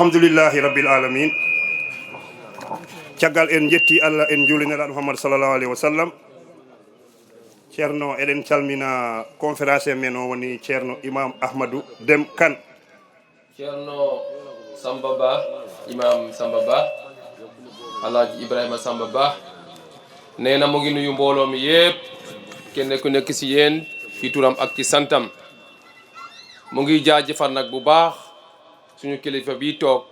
alhamdulillahi rabbil alamin caggal en jetti Allah en juulinaɗo Muhammad sallallahu alaihi wasallam. ceerno eɗen calmina conférence men o woni ceerno imam Ahmadou Déme Kane. ceerno Samba Ba imam Samba Ba Alhaji Ibrahima Samba Ba nee na mu ngi nuyu mbooloo mi yépp kenn ku nekk ci yéen ci turam ak ci santam. mu ngi jaajëfal nag bu baax suñu kilifa bi toog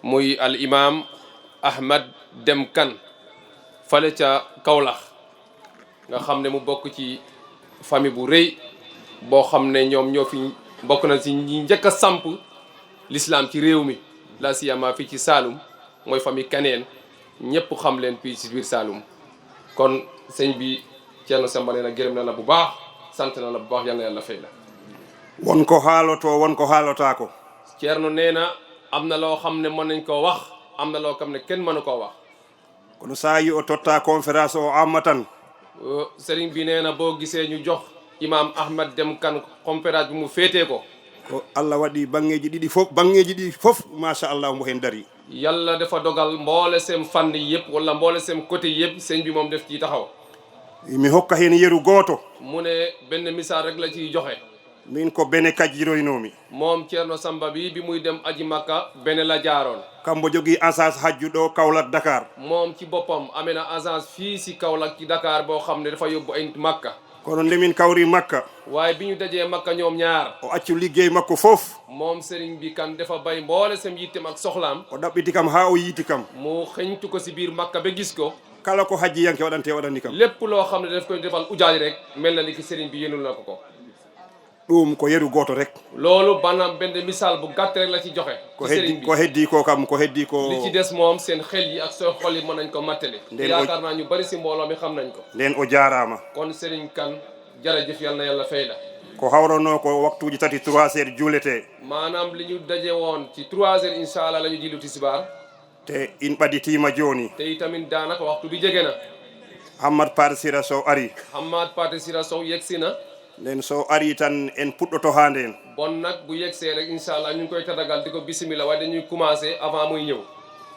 muy al imam Ahmad Déme Kane fale ca Kaolack nga xam ne mu bokk ci famille bu rëy boo xam ne ñoom ñoo fi bokk na ci ñi njëkk a samp l'islam ci réew mi la siyama fii ci Saloum mooy famille Kaneen ñëpp xam leen fii ci biir Saloum. kon sëñ bi Ceerno Samba nee na gërëm na la bu baax sant na la bu baax yal na yàlla fay la. won ko haaloto won ko haalota ko. Ceerno nee na am na loo xam ne mën nañ koo wax am na loo xam ne kenn mënu koo wax. kono saa yi o totta conférence o amma tan. sëriñ bi nee na boo gisee ñu jox imam Ahmad Déme Kane conférence bi mu féetee ko. ko Allah waɗi bangeji ɗi fof machallah mo hen dari. yàlla dafa dogal mboole seen fànn yëpp wala mboole seen côté yëpp sëñ bi moom def ciy taxaw. mi hokka hen yeru gooto. mu ne benn misaal rek la ciy joxe. min ko bene kajjiroynomi. moom Ceerno Samba bi muy dem aji Makka bene la jaaroon. kambo jogui agence hajjuɗo Kaolack Dakar. moom ci boppam amee na agence fii si Kaolack ci Dakar boo xam ne dafa yóbbu ay Makka. kono ndemin kawri Makka. waaye bi ñu dajee Makka ñoom ñaar. o accu liggey makko fof. moom sëriñ bi kan dafa bay mboole sem yittem ak soxlaam. o ɗaɓɓiti kam ha o yiiti kam. mu xëñtu ko si biir Makka ba gis ko. kala ko hajji yanke waɗanni kam. lépp loo xam ne daf koy defal ujaaj rek mel na ni ki sëriñ bi yénul na ko. ɗum ko yeru goto rek. loolu banam benn misaal bu gàtt rek la ci joxe. ko heddi ko kam ko heddi ko. li ci des moom seen xel yi ak seen xol yi mën nañ ko mattale. yaakaar naa ñu bari si mbooloo mi xam nañ ko. nden o jaarama. kon sëriñ Kane jërëjëf yal na yàlla fay la. ko hawrano ko waktuji tati 3 heures juulete. maanaam li ñu daje woon ci 3 heures incha allah la ñu jilu tisbaar. te in ɓaditima joni. te itamit daanaka waxtu bi jege na. Hammad Paté Sira Sow ari. Hammad Paté Sira Sow yegsi na. nden so ari tan en puɗɗoto ha nden. bon nag bu yegsee rek incha allah ñu ngi koy tatagal di ko bisimila waaye dañuy commencé avant muy ñëw.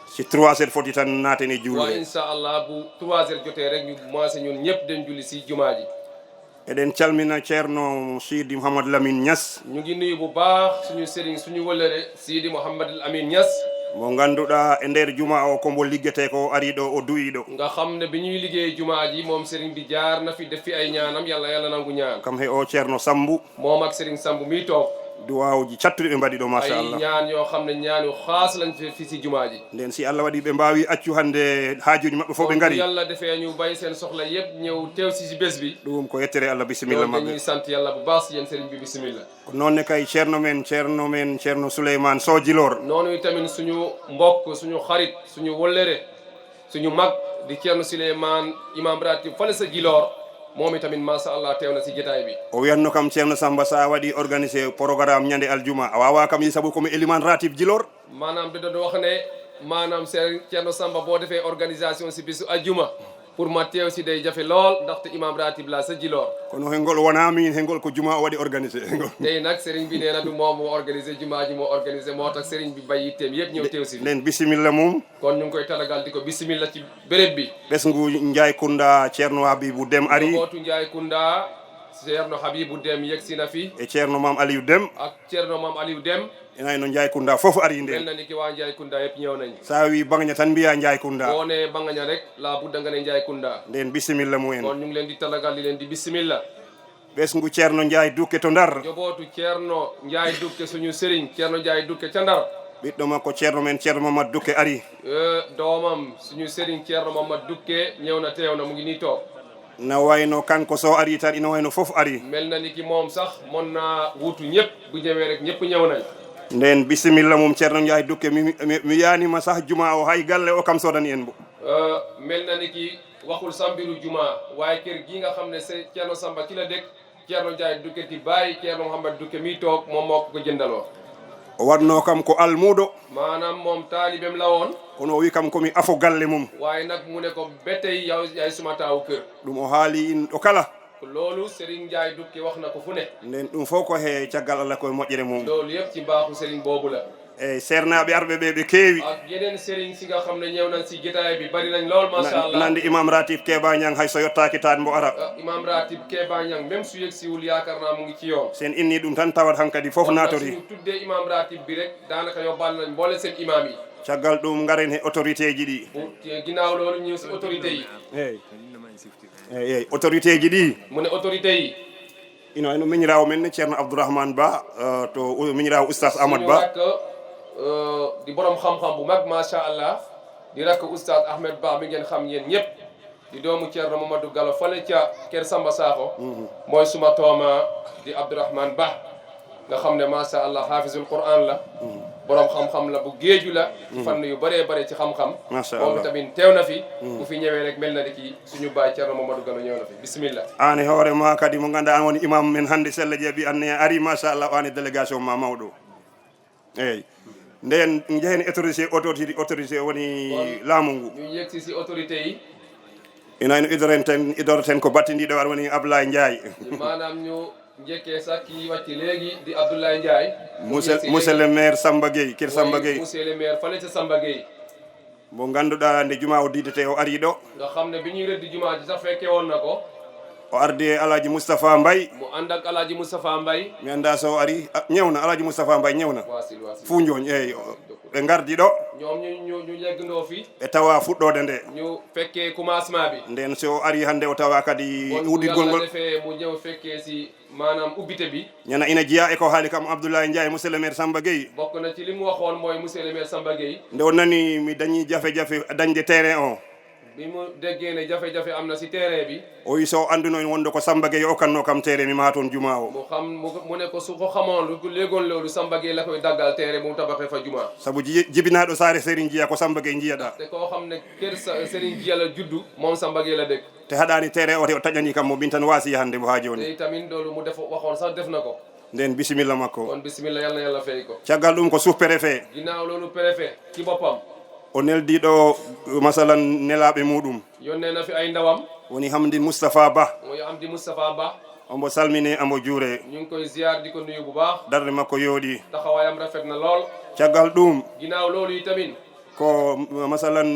si 3 heures foti tan naatene julde. waaw incha allah bu 3 heures jotee rek ñu commencé ñun ñëpp den julli si jumaa ji. eɗen calmina ceerno Sidi Mouhamadou Lamine Niass. ñu ngi nuyu bu baax suñu sëriñ suñu wëllëre Sidi Mouhamadou Lamine Niass. mo ganduɗa e nder juma o kombo liggete ko ari ɗo o duwiɗo. nga xam ne bi ñuy liggéey jumaa ji moom sëriñ bi jaar na fi def fi ay ñaanam yàlla nangu ñaan. kam he o ceerno Sambu. moom ak sëriñ Sambu mi toog. duwawuji cattuɗi ɓe mbaɗi ɗo machallah. ay ñaan yoo xam ne ñaan yu xaas lañ fi si jumaa ji. nden si Allah waɗi ɓe mbawi accu hande haajuji mabɓe fof ɓe ngari. yàlla defee ñu bay seen soxla yëpp ñëw teew si bés bi. ɗum ko yettere Allah bisimilla mabɓe. dañuy sant yàlla bu baax si yéen sëriñ bi bisimilla. ko noonne kay ceerno men ceerno Souleymane Sow Djilor. noonu itamit suñu mbokk suñu xarit suñu wollere suñu mag di ceerno Souleymane imam ratib fale sa Djilor moom itamit masha Allah teew na si jotaay bi. o wiyanno kam ceerno Samba sa waɗi organisé programme ñande aljuma a wawa kam yi saabu komi éliman ratib Djilor. maanaam da doon wax ne maanaam ceerno Samba boo defee organisation si bisu aljuma pour ma teew si day jafe lool ndaxte imam ratib la sa Djilor. kono hengol wona min hengol ko juma o waɗi organisé. tey nag sëriñ bi nee na du moom moo organisé jumaa ji moo organisé moo tax sëriñ bi bay yitteem yëpp ñëw teew si. nden bisimilla mum. kon ñu ngi koy tatagal di ko bisimilla ci béréb bi. ɓesngu Ndiaye Kounda ceerno Habibou Déme ari. njabootu Ndiaye Kounda ceerno Habibou Déme yegsi na fi. e ceerno Mame Aliou Déme. ak ceerno Mame Aliou Déme. enayno Ndiaye Kounda fof ari nden. mel na ni ki waa Ndiaye Kounda yëpp ñëw nañ. sa wi Bangaña tan mbiya Ndiaye Kounda. boo nee Bangaña rek la budda nga ne Ndiaye Kounda. nden bisimilla mumen. kon ñu ngi leen di tatagal di leen di bisimilla. ɓesngu ceerno Ndiaye Dukke to Ndar. njabootu ceerno Ndiaye Dukke suñu sëriñ ceerno Ndiaye Dukke ca Ndar. ɓiɗɗo makko ceerno men ceerno Mamadou Dukke ari. doomam suñu sëriñ ceerno Mamadou Dukke ñëw na teew na mu ngi nii toog. na wayno kanko so ari tan ina wayno fof ari. mel na ni ki moom sax mën naa wuutu ñëpp bu ñëwee rek ñëpp ñëw nañ. nden bisimilla mum ceerno Ndiaye Dukke mi yanima sah juma o hay galle o kam sodani en bo. mel na ni ki waxul sambiru juma waaye kër gi nga xam ne c'est ceerno Samba ci la dëkk ceerno Ndiaye Dukke ti bàyyi ceerno Mouhamadou Dukke mi toog moom moo ko jëndaloo. o wanno kam ko almuɗo. maanaam moom taalibem la woon. kono o wi kam komi afo galle mum. waaye nag mu ne ko ba tey yow yaay suma taawu kër. ɗum o haali in ɗo kala. loolu Serigne Ndiaye Dukke wax na ko fu ne. nden ɗum fof ko he caggal Allah koye moƴƴere mum. loolu yëpp ci mbaaxu Serigne boobu la. e sernaɓe arɓe ɓe ɓe keewi ak yeneen sëriñ si nga xam ne ñëw nañ si jotaay bi bari nañ lool macha allah nandi imam ratib Keba Niang hay so yottaki taade mbo ara imam ratib Keba Niang même su yegsiwul yaakaar naa mu ngi ci yoon sen inni ɗum tan tawat hankadi fof natori suñu tuddee imam ratib bi rek daanaka yóbbal nañ mboole seen imam yi caggal ɗum garen he autorité ji ɗi ginnaaw loolu ñëw si autorité yi eyyi autorité ji ɗi mu ne autorité yi ino miñirawo men ceerno Abdourahmane Ba to miñirawo oustas Amadou Ba di borom xam-xam bu mag macha allah di rakk oustaz Ahmed Ba mi ngeen xam yéen ñëpp di doomu Thierno Mamadou Gallo fale ca Kër Samba Sakho mooy suma tooma di Abdourahmane Ba nga xam ne macha allah hafizul Quran la borom xam-xam la bu géeju la ci fànn yu bëree bëri ci xam-xam moom tamit teew na fi bu fi ñëwee rek mel na di ki suñu baay Thierno Mamadou Gallo ñëw na fi bismillah an e hoore ma kadi mo ganduɗa an woni imam men hannde selle jeeɓi anne ari machallah o an e délégation ma mawɗo eyyi nden jeheni autorité woni laamu ngu ñu yegsi si autorité yi ino idorten ko battindiɗo ar woni Ablaye Ndiaye maanaam ñu njëkkee sax kii wàcc léegi di Abdoulaye Ndiaye monsieur le maire Samba Gueye Kër Samba Gueye monsieur le maire fale ca Samba Gueye mo ganduɗa nde juma o didete o ari ɗo nga xam ne bi ñuy rëdd jumaa ji sax fekke woon na ko o ardi e Alaji Moustapha Mbaye mu ànd ak Alaji Moustapha Mbaye mi anda so ari ñewna Alaji Moustapha Mbaye ñewna wasil Foundiougne eyyi ɓe gardi ɗo ñoom ñu yeggndoo fi e tawa fuɗɗode nde ñu fekkee commencement bi nden so ari hannde o tawa kadi uɗɗitgol ngol defee mu ñëw fekkee si maanaam ubbite bi ñana ina jeeya e ko haali kam Abdoulaye Ndiaye monsieur le maire Samba Gueye bokk na ci li mu waxoon mooy monsieur le maire Samba Gueye nde o nani mi dañi jafe-jafe dañde terrain o bi mu déggee ne jafe-jafe am na si terrain bi o wi so andunoy wonde ko Samba Gueye okkanno kam terrain mi maa toon juma o mu xam mu ne ko su ko xamoon lu léegoon loolu Samba Gueye la koy daggal terrain mu tabaxee fa juma sabu jibinaɗo saare Serigne Jiya ko Samba Gueye jiyaɗa te koo xam ne kër Serigne Jiya la juddu moom Samba Gueye la dëkk te haɗani terrain o te o taƴani kam mo ɓin tan waasi hannde mo haa joni te tamit loolu mu def waxoon sax def na ko nden bisimilla makko kon bisimilla yal na yàlla fay ko caggal ɗum ko sous préfet ginnaaw loolu préfet ci boppam o neldiɗo masalan nelaɓe muɗum yónnee na fi ay ndawam woni Hamdi Moustapha Ba mooy Hamdi Moustapha Ba ombo salmine ambo juure ñu ngi koy ziar di ko nuyu bu baax darde makko yooɗi taxawaayam rafet na lool caggal ɗum ginnaaw loolu yi tamit ko masalan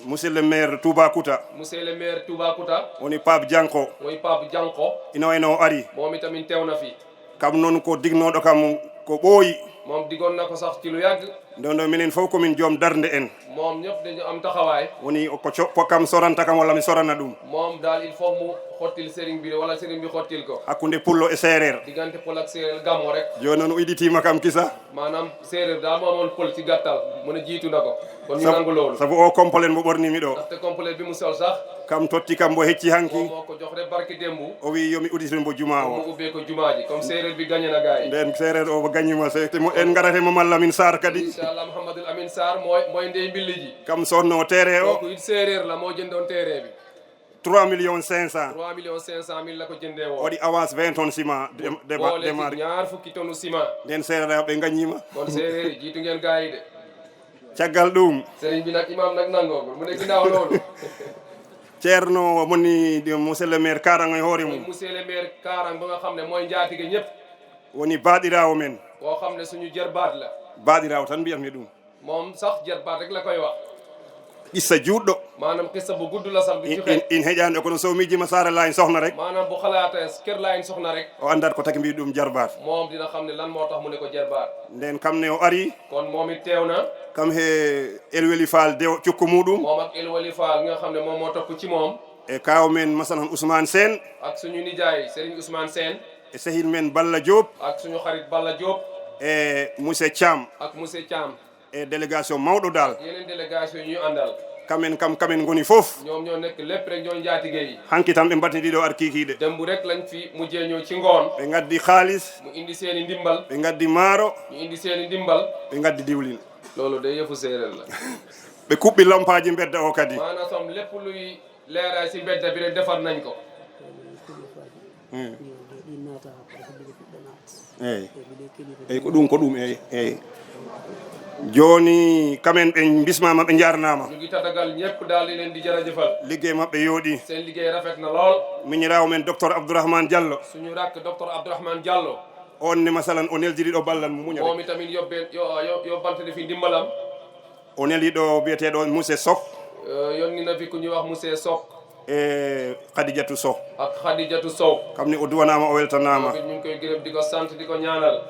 monsieur le maire Toubacouta monsieur le maire Toubacouta woni Pape Dianko mooy Pape Dianko ino wayno o ari moom itamit teew na fi kam noon ko dignoɗo kam ko ɓooyi moom digoon na ko sax ci lu yàgg nden ɗo minen fof komin joom darde en moom ñëpp dañu am taxawaay woni ko kam soranta kam walla mi sorana ɗum moom daal il faut mu xottil sëriñ bi wala sëriñ bi xottil ko hakkunde pullo e séeréer diggante pol ak séeréer gamo rek joni noon o iditima kam kisa maanaam séeréer daal moomoon pol ci gàttal mu ne jiitu na ko kon ñu nangu loolu sabu o complet mo ɓornimi ɗo ndaxte complet bi mu sol sax kam totti kam mbo hecci hanki moom moo ko jox rek barki démbu o wi yomi udite mbo juma mu o ubbee ko jumaa ji comme séeréer bi gagné na gars yi nden séeréer o gañima en garate mo Mallamin Sarr kadi inchallah Mouhamadoul Amine Sarr mooy ndey mbilli ji kam sonno terrain o kooku it séeréer la moo jëndoon terrain bi 3 millions 500 3 millions 500 mille la ko jëndee woon waɗi avance 20 tonnes ciment boole ñaar fukki tonnes ciment nden séeréer ɓe gañima kon séeréer yi jiitu ngeen gars yi de caggal ɗum sëriñ bi nag imam nag nangoogul mu ne ginnaaw loolu ceerno moni monsieur le maire Karang e hoore mum monsieur le maire Karang ba nga xam ne mooy njaatige ñëpp woni baɗirawo men koo xam ne suñu jërbaat la baɗirawo tan mbiyatmi ɗum moom sax jërbaat rek la koy wax issa juutɗo maanaam qissa bu gudd la sax du ci xel in heƴani kono so mijima saara layin sohna rek maanaam bu xalaatee kër laayin soxna rek o andat ko taki mbi ɗum jarbat moom dina xam ne lan moo tax mu ne ko jërbaat nden kam ne o ari kon moom it teew na kam he Elweli Fall dew cukku muɗum moom ak Elweli Fall nga xam ne moom moo topp ci moom e kaw men masalan Ousmane Sène ak suñu nijaay Serigne Ousmane Sène e sehil men Balla Diop ak suñu xarit Balla Diop e monsieur Thiam ak monsieur Thiam e délégation mawɗo dal yeneen délégation yi ñu àndal kamen goni fof ñoom ñoo nekk lépp rek ñoo njaatige yi hanki tam ɓe mbattiɗiɗo ar kikiɗe dembu rek lañ fi mujjee ñëw ci ngoon ɓe gaddi haalis mu indi seeni ndimbal ɓe gaddi maaro ñu indi seeni ndimbal ɓe gaddi diwlin loolu day yëfu séeréer la ɓe kuɓɓi lampaji mbedda o kadi maanaam som lépp luy leeraay si mbedda bi rek defar nañ ko eyyi ko ɗum eyyi joni kamen ɓe bismama ɓe jarnama ñu ngi tatagal ñëpp daal di leen di jërëjëfal liggéey mabɓe yooɗi seen liggéey rafet na lool miñirawo men docteur Abdourahmane Diallo suñu rakk docteur Abdourahmane Diallo on ne masalan o neldiri ɗo ballan mo muña moom itamit yo bantade fi ndimbalam o neli ɗo biyeteɗo monsieur Sok yonni na fi ku ñuy wax monsieur Sok e Khadijatou Sow ak Khadijatou Sow kam ni o duwanama o weltanama ñu ngi koy gërëm di ko sant di ko ñaanal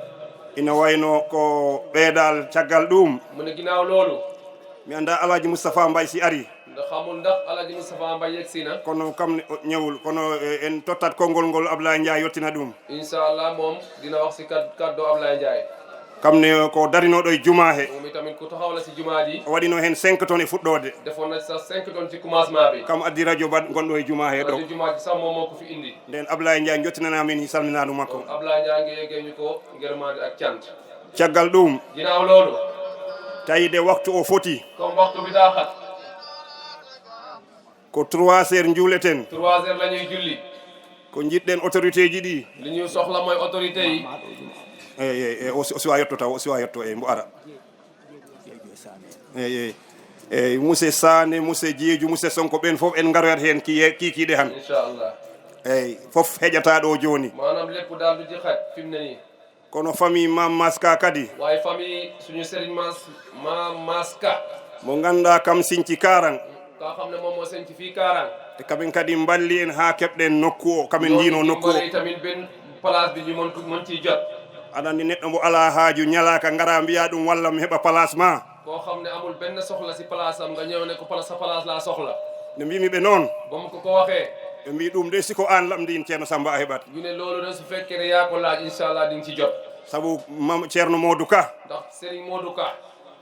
ina wayno ko ɓeedal caggal ɗum mu ne ginnaaw loolu mi anda Alhaji Moustapha Mbaye si ari ndax xamul ndax Alhaji Moustapha Mbaye yegsi na kono kam ne o ñewul kono en tottat konngol ngol Ablaye Ndiaye yettina ɗum inchallah moom dina wax si kaddu Ablaye Ndiaye kam ne ko darinoɗo e juma he moom itamit ku taxaw la si jumaa ji o waɗino hen 5 tonnes e fuɗɗode defoon na sax 5 tonnes ci commencement bi kam addi radio gonɗo e juma he ɗo ci jumaa ji sax moom moo ko fi indi nden Ablaye Ndiaye jottinanamin salminaɗum makko donc Ablaye Ndiaye ngi yeggee ñu ko ngërmaade ak cant caggal ɗum ginnaaw loolu tawide waktu o foti comme waxtu bi daa xat ko 3 heures juuleten 3 heures la ñuy julli ko jiɗɗen autorité ji ɗi li ñu soxla mooy autorité yi eyi o siwa yetto taw o siwa yetto mbo ara eyi monsieur Sané monsieur Diédhiou monsieur Sonko ɓen fof en garoyat hen kikiɗe han inchallah eyi fof heƴata ɗo joni maanaam lépp daal du ci xaj fi mu ne nii kono famille Mam Maska kadi waaye famille suñu Serigne Mam Maska mo ganda kam sinci Karang kaa xam ne moom moo sañ ci fii Karang te kamin kadi balli en ha keɓɗen nokku o kamin jino nokku o tamit benn place bi ñu mën ciy jot aɗa andi neɗɗo mbo ala haaju ñalaka ngara mbiya ɗum walla mi heɓa place ma koo xam ne amul benn soxla si place am nga ñëw ne ko sa place laa soxla ne mbimi ɓe noon ba mu ko waxee ɓe mbi ɗum de siko an lamdin ceerno Samba a heɓat ñu ne loolu de su fekkee ne yaa ko laaj inchallah di nga ci jot saabu ceerno Modou Ka ndax Serigne Modou Ka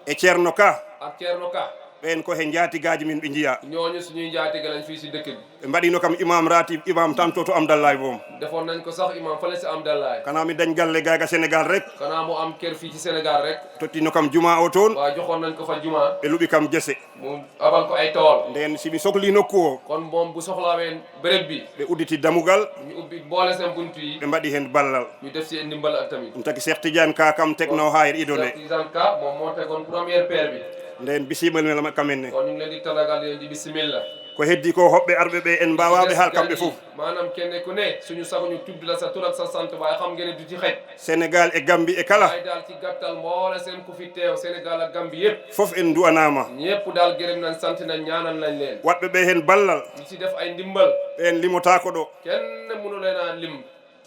e ceerno Ka ak Ceerno Ka ɓen ko he jaatigaji min ɓe jiya ñooñu suñuy njaatige lañ fii si dëkk bi ɓe mbaɗino kam imam ratib imam tanto to Amdallahi boom defoon nañ ko sax imam fale si Amdallahi kana mi dañ galle gaga Sénégal rek kanaa mu am kër fii ci Sénégal rek tottino kam juma o toon waaye joxoon nañ ko fa juma ɓe luɓi kam gese mu abal ko ay tool nden simi sohli nokku o kon moom bu soxlawee béréb bi ɓe udditi damugal ñu ubbi boole seen buntu yi ɓe mbaɗi hen ballal ñu def si ndimbal ak tamit ɗum tagi Cheikh Tidiane Ka kam tekno ha e ɗiɗo nde Tidiane Ka moom moo tegoon première pierre bi nden bisimel mel kamen ne kon ñu ngi leen di talagal leen di bismillah ko heddi ko hoɓɓe arɓe ɓe en mbawaɓe haal kamɓe fof maanaam kenn ku ne suñu sago ñu tudd la sa tur ak sa sant waaye xam ngeen ne du ci xej Sénégal e Gambie e kala waaye daal ci gàttal mboole seen ku fi teew Sénégal ak Gambie yëpp fof en duwanama ñëpp daal gërëm nañ sant nañ ñaanal nañ leen waɗɓe ɓe hen ballal ñi ci def ay ndimbal ɓen limotako ɗo kenn mënu leen a lim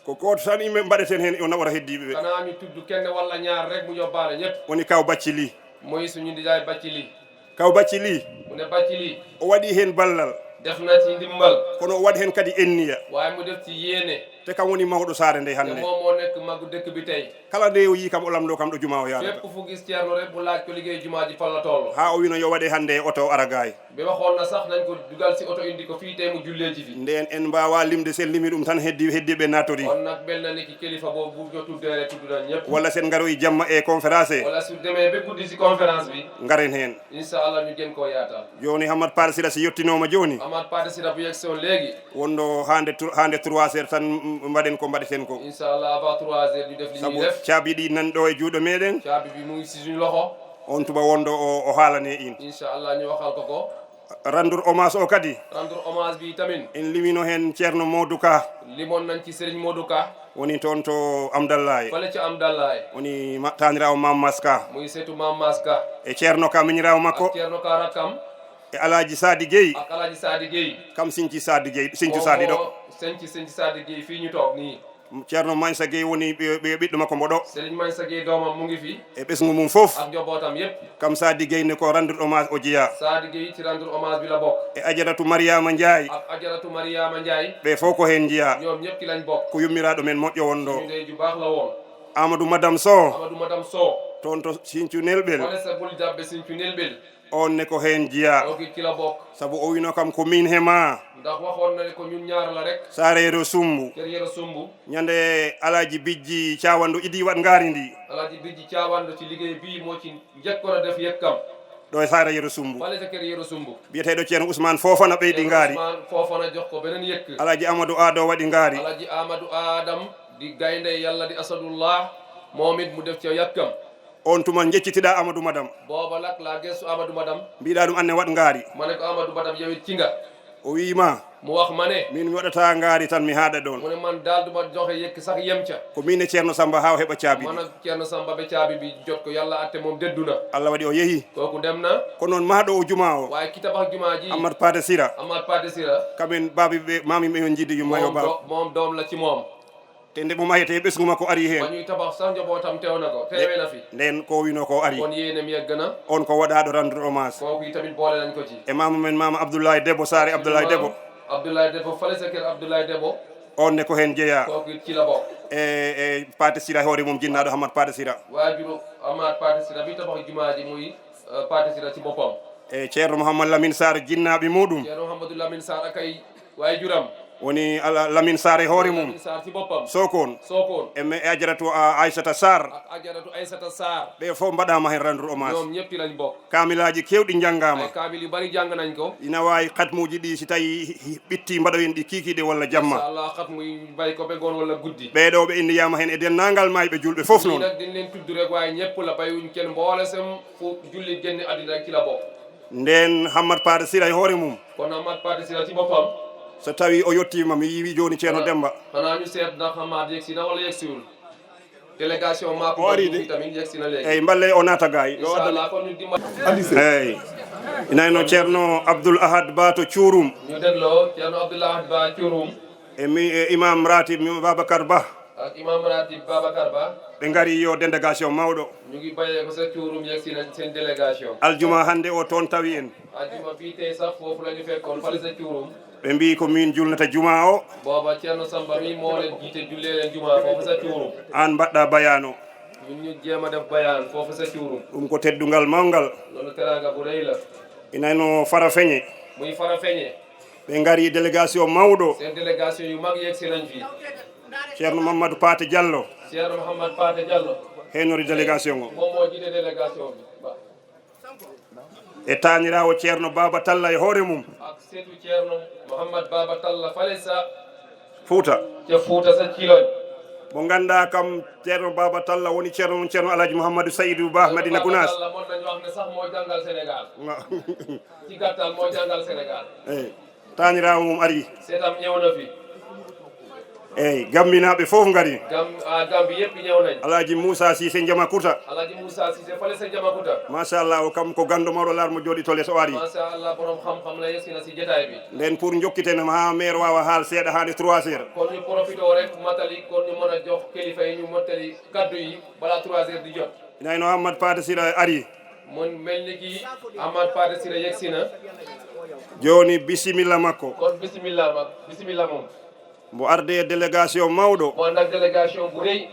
ko goto tan yimɓe mbaɗeten hen o nawara heddiɓe ɓe xanaa ñu tudd kenn walla ñaar rek mu yóbbaale ñëpp woni kaw Bathily mooy suñu ndijaay Bathily kaw Bathily mu ne Bathily o waɗi hen ballal def na ci ndimbal kono o waɗi hen kadi enniya waaye mu def ci yéene te kam woni mawɗo saare nde te hannde moom moo nekk magu dëkk bi tey kala nde o yi kam o lamɗo kam ɗo juma o yaadata fépp fu gis Ceerno rek bu laaj ko liggéey jumaa ji fan la toll ha o wino yo waɗe hannde e oto ara gaay bi waxoon na sax nañ ko dugal si oto indi ko fii tey mu jullee ji fi nden en mbawa limde sen limi ɗum tan heddiɓe nattori kon nag mel na ni ki kilifa boobu bu ñu tuddee rek tudd nañ ñëpp walla sen garoyi jamma e conférence wala su demee ba guddi si conférence bi garen hen inchallah ñu gën koo yaatal joni Hamad Paɗa Sila si yettinoma joni Hamad Paɗa Sila bu yegsoon léegi wonno hande 3 heures tan mbaɗen ko mbaɗeten ko inchallah avant 3 heures ñu def li ñuy saabu def caabi ɗi nan ɗo e juuɗo meɗen caabi bi mu ngi si suñu loxo on tuba wonɗo o haalane in inchallah ñu waxal ko rendour hommage o kadi rendre hommage bi tamit en limino hen ceerno Modou Ka limoon nañ ci Serigne Modou Ka woni toon to Amdallahi fale ci Amdallahi woni tanirawo Mam Maska muy seetu Mam Maska e ceerno Ka miñirawo makko ak Ceerno Ka rakkam e Alhaji Sadi Gueye ak Alhaji Sadi Gueye kam sinci Sadi Gueye sincu Sadi ɗo senci Sadi Gueye fii ñu toog nii ceerno Mansa Gueye woni ɓe ɓiɗɗo makko mbo ɗo Serigne Mansa Gueye doomam mu ngi fi e ɓesgu mum fof ak njobootam yépp kam Sadi Gueye ne ko rendour hommage o jeeya Sadi Gueye ci rendre hommage bi la bokk e Adjaratou Mariama Ndiaye ak Adjaratou Mariama Ndiaye ɓe fof ko hen jeeya ñoom ñëpp ki lañ bokk ko yummiraɗo men moƴƴo won ɗo ñu ndey ju baax la woon Amadou Madame Sow Amadou Madame Sow toon to Sinthiou Nelɓel wala sa bul jabbe Sinthiou Nelɓel on ne ko hen jeeya o ki la bokk saabu o wino kam ko min hema ndax waxoon na ne ko ñun ñaar la rek Sareero Sumbu kër yero sumbu ñande Alaji Bijji Cawandu idi wat ngaari ndi Alhaji Bijji Cawandu ci liggéey bii moo ci njëkkoon a def yekkam ɗo e Sareero Sumbu fale sa kër yero sumbu biyeteɗo ceerno Ousmane Fofana ɓeydi ngaari Ousmane Fofana jox ko beneen yëkk Alaji Amadou Ado waɗi ngaari Alhaji Amadou Adam di gaynde yàlla di asadullah moom it mu def ci yekkam on tuma jeccitiɗa Amadou Madame booba nag laa gëstu Amadou Madame mbiɗa ɗum anne wat ngaari ma ne ko Amadou Madame yow it ci nga o wiima mu wax ma ne min mi waɗata ngaari tan mi haaɗa ɗon mu ne man daal duma joxe yekk sax yem ca ko min e ceerno samba haa o heɓa caabi man ak Ceerno Samba be caabi bi jot ko yàlla atte moom deddu na allah waɗi o yehi kooku dem na ko noon maaɗo o juma o waaye ki tabax jumaa ji amadou pade sira Amath Paté Sira kamen baabi ɓe mami ɓe on jiddi yumma yo ba moom doom la ci moom te nde mo mahete ɓesgu makko ari ba heen ñuy tabax sax njabootam teew na ko teewee na fi nden ko wino ko ari kon yéenem yegg na on ko waɗaɗo rendre hommage kooku tamit boole nañ ko ci e mama men mama abdoulaye debbo saare abdoulaye debbo Abdoulaye Debbo fale sa kër Abdoulaye Debbo on ne ko heen jeeya kooku ci la bokk e Paté Sira hoore mum jinnaɗo Hamad Paté Sira waajuru Amath Paté Sira bi tabax jumaa ji muy Paté Sira ci boppam e ceerno mouhamadou lamine sar jinnaɓe muɗum Ceerno Mouhamadou Lamine Sarr ak ay waajuram woni lamine sar e hoore mum Lamine Sarr ci boppam sokon Sokone e ajaratu aissata sar ak ajaratu Aissata Sarr ɓe fof mbaɗama hen rendre hommage ñoom ñëpp ci lañ bokk kamilaji kewɗi janggama ay kaamil yu bari jàng nañ ko ina wawi katmuji ɗi si tawi ɓitti mbaɗoyen ɗi kikiɗe walla jamma Allah xat muy bay ko be goon wala guddi ɓeɗo ɓe indiyama hen e dennagal mayɓe julɓe foof ñii noon nag dañ leen tudd rek waaye ñëpp la bayuñ kenn mboole sem fu julli génn àddina rek ci la bokk nden Hamad Paté Sira e hoore mum kon Amath Paté Sira ci boppam so tawi o yettima mi yiwi joni ceerno Demba xanaa ñu seet ndax Amath yegsi na wala yegsiwul délégation maa O ko ari de. fi tamit yegsi na léegi eyyi mballe o naata gay yo inchallah kon ñu dimbali eyyi inayno ceerno Abdoul Ahad Ba to Cuurum ñu dégloo Ceerno Abdoulaye Ba Cuurum e imam ratib Babacar Ba ak imam ratib Babacar Ba ɓe gari yo délégation mawɗo ñu ngi bayee ko sa Cuurum yegsi na seen délégation aljuma hande o toon tawi en ajuma fii tey sax foofu la ñu fekkoon fale sa Cuurum ɓe mbi ko min julnata juma o booba Ceerno Samba mi moo leen jiite jullee leen juma foofu sa Cuurum an mbaɗɗa bayano ñun ñu jéem a def bayaan foofu sa Cuurum ɗum ko teddungal mawgal loolu teraanga bu rëy la inayno fara feñe muy fara feñe ɓe gari délégation mawɗo seen délégation yu mag yegsi nañ fii ceerno Mamadou Paté Diallo Ceerno Mouhamed Paté Diallo henori délégation o moom moo jiite délégation bi ba e tanirawo ceerno Baba Talla e hoore mum ak seetu Ceerno Mouhamed Baba Talla fale sa Fouta ca Fuuta sa Ciloñ mo ganda kam ceerno Baba Talla woni ceerno mum ceerno Alhaji Mouhamadou Saydou Ba Madina Gounass Talla mën nañu wax ne sax moo jàngal Sénégal ci gàttal moo jàngal Sénégal eyyi tanirawo mum ari seetam ñëw na fi eyyi gamminaɓe fof gari Gambi yëpp ñëw nañ Alhaji Moussa Cissé Jama Kouta Alhaji Moussa Cissé fale sa Jamakuta machallah o kam ko gando mawɗo larmo jooɗi to less o ari masha Allah borom xam-xam la yegsi na si jotaay bi nden pour jokkitenema ha maire wawa haal seeɗa hande 3 heures kon ñu profité rek matali kon ñu mën a jox kilifa yi ñu mottali kaddu yi balaa 3 heures di jot inayno Hamad Paté Sira ari mun mel ni ki Amath Paté Sira yegsi na joni bisimilla makko kon bisimilla moom mbo arde e délégation mawɗo mo ànd ak délégation bu rëy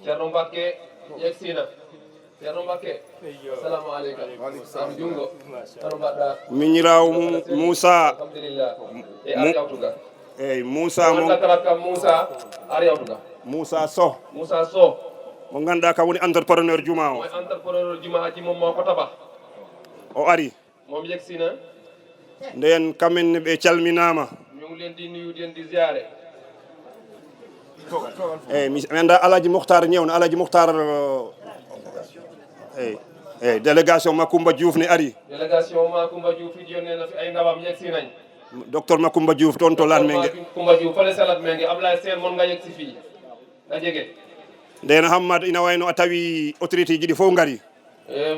Ceerno Mbacké yegsi na Ceerno Mbacké assalamu aleykum am jungo ano mbaɗɗa miñirawo mum Moussa alhamdulillah e ar yawtuga eyyi Moussa mo andakarat kam Moussa ar yawtuga Moussa Sow Moussa Sow mo ganduɗa kam woni entrepreneur juma o mooy entrepreneur juma ji moom moo ko tabax o ari moom yegsi na nden kamenne ɓe calminama ñu ngi leen di nuyu di leen di ziare eyyi mi anda Alhaji Mokhtar ñewna Alhaji Mokhtar eyyi délégation Macoumba Diouf ne ari délégation Macoumba Diouf it yónnee na fi ay ndawam yegsi nañ docteur Macoumba Diouf toon to Latmengue Macoumba Diouf fale sa Latmengue Ablaye Sène mon nga yegsi fii nga jege nden Hamad ina wayno a tawi autorité ji ɗi fof gari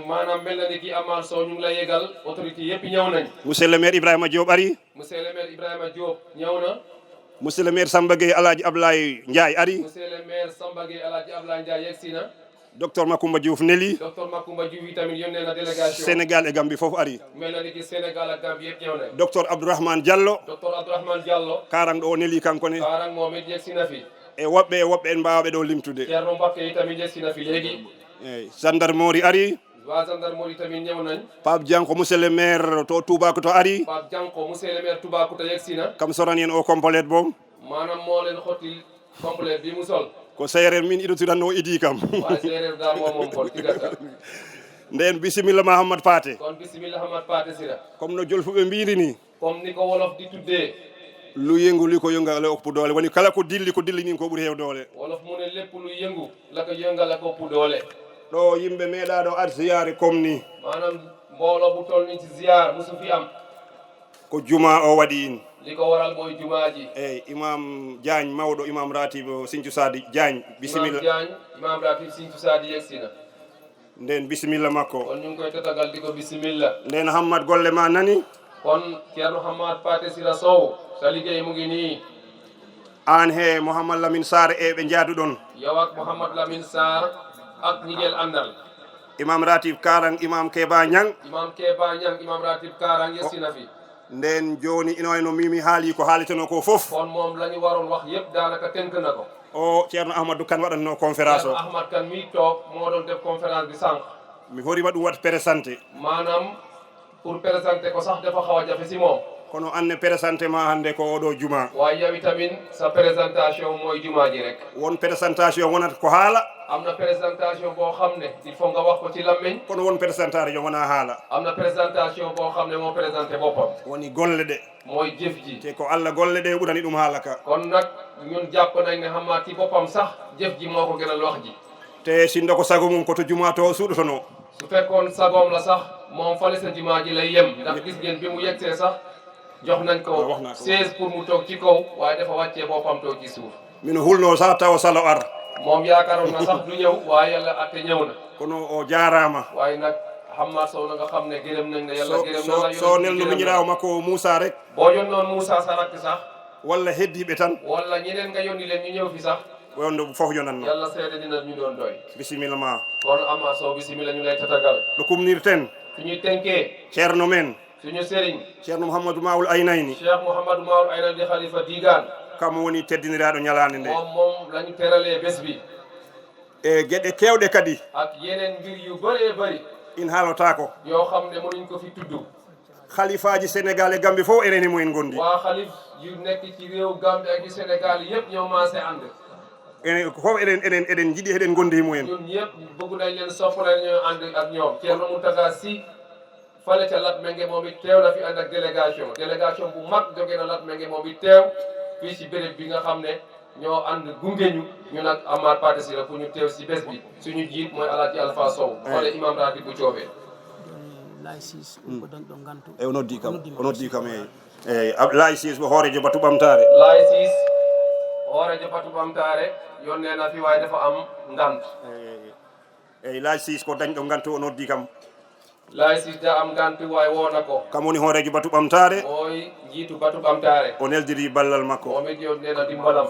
maanaam mel na ni kii Amar Sow ñu ngi lay yegal autorité yëpp ñëw nañ monsieur le maire Ibrahima Diop ari monsieur le maire Ibrahima Diop ñëw na monsieur le maire Samba Gueye Alhaji Ablaye Ndiaye ari monsieur le maire Samba Gueye Alhaji Ablaye Ndiaye yegsi na docteur Macoumba Diouf neli docteur Macoumba Diouf yi tamit yónnee na délégation Sénégal e Gambie fof ari mel na ni ki Sénégal ak Gambie yëpp ñëw nañ docteur Abdourahmane Diallo docteur Abdourahmane Diallo karang ɗo o neli kankone kaarang moom it yegsi na fi e woɓɓe en mbawɓe ɗo limtude Ceerno Mbacké yi tamit yegsi na fi léegi eyyi gendarmerie ari waa gendarmerie tamit ñëw nañ Pape Dianko monsieur le maire to Toubacouta ari Pape Dianko monsieur le maire Toubacouta yegsi na kam sorani en o complète boom maanaam moo leen xotti complète bi mu sol ko séréer min iɗotiranno idi kam waaye séeréer daal moom kon ci gàttal nden bisimilla ma Hamad Paté kon bisimilla Hamad Paté Sira comme no jolfuɓe mbiri ni comme ni ko wolof di tuddee lu yëngu li ko yëngale oppu doole woni kala ko dilli nin ko ɓuuri heew doole wolof mu ne lépp lu yëngu la ko yëngal la ko ëpp doole ɗo yimɓe meeɗa ɗo ar ziyare comme ni maanaam mbooloo bu toll ni ci ziar musu fi am ko juma o waɗi li ko waral mooy jumaa ji eyyi imam Diagne mawɗo imam ratib Sinthiou Sady Diagne bisimilla imam ratib Sinthiou Sady yegsina nden bisimilla makko kon ñu ngi koy tatagal di ko bisimilla nden Hammad golle ma nani kon Ceerno Hammad Paté Sila Sow sa liggéey mu ngi nii an he Mouhamad Lamine Sarr e ɓe jaaduɗon yow ak Mouhamad Lamine Sarr ak ñi ngeen àndal imam ratib Karang imam Keba Niang imam Keba Niang imam ratib Karang yegsina fi nden joni ino mimi haali ko haalitono ko fof kon moom la ñu waroon wax yëpp daanaka tënk na ko o Ceerno Ahmadou Kane waɗatno conférence o Ceerno Ahmad Kane mi toog moo doon def conférence bi sànq mi horima ɗum wat présenté maanaam pour présenter ko sax dafa xaw a jafe si moom kono anne présenté ma hannde ko oɗo juma waaye yow itamit sa présentation mooy jumaa ji rek won présentation wonata ko haala am na présentation boo xam ne il faut nga wax ko ci làmmiñ kono won présentation wona haala am na présentation boo xam ne moo présenté boppam woni golle ɗe mooy jëf ji te ko Allah golle ɗe ɓurani ɗum haala ka kon nag ñun jàpp nañ ne Hammad ci boppam sax jëf ji moo ko gënal wax ji te sindo ko sago mum koto juma to suuɗotono su fekkoon sagoom la sax moom fale sa jumaa ji lay yem ndax gis ngeen bi mu yegsee sax jox nañ ko 16 pour mu toog ci kaw waaye dafa wàccee boppam toog ci suuf mino hulno sa tawa salo ar moom yaakaaroon na sax du ñëw waaye yàlla atte ñëw na kono o jaarama waaye nag Hammad Sow na nga xam ne gërëm nañ ne yàlla gërëm na la so nelno miñirawo makko Moussa rek boo jon noon Moussa sa rakk sax walla heddiɓe tan walla ñeneen nga yónni leen ñu ñëw fi sax wonde fof yonanno yàlla seede dina ñu doon doy bisimilla ma kon Hammad Sow bisimilla ñu lay tatagal ɗo kumnirten suñuy tënkee ceerno men suñu sëriñ ceerno Mouhamadou Maoul Aynayni Cheikh Mouhamadou Maoul Aynayni di xalifa diigaan kam woni teddiniraɗo ñalande nde moom lañu teralee bés bi e gueɗe kewɗe kadi ak yeneen mbir yu bëree bëri in haalotako yoo xam ne mënuñ ko fi tudd khalifaji Sénégal e Gambie fof enen e mumen gondi waa xalif yu nekk ci réew Gambie ak yu Sénégal yëpp ñoo maase ànd enen fof eɗen jiiɗi eɗen gondi e mumen ñun ñëpp bëgg nañ leen sopp nañ ñoo ànd ak ñoom Ceerno Mountaga Sy fale ca Latmingué moom it teew na fi ànd ak délégation bu mag jóge na Latmingué moom it teew fii si béréb bi nga xam ne ñoo ànd gunge ñu nag Hammad Paté Sila pour ñu teew si bés bi suñu jiit mooy Alaaji Alpha Sow fale imam ratib bu coobee e o noddi kam eyyi Laye Ciss mo hoorejo batu ɓamtare Laye Ciss hoorejo batu ɓamtare yonnee na fi waaye dafa am ngant eyyi Laye Ciss ko dañɗo ngantu o noddi kam Laye Ciss da am ngant waaye woona ko kam woni hoorejo batu ɓamtare mooy jiitu batu ɓamtare o neldiri ballal makko moom it yonnee na dimbalam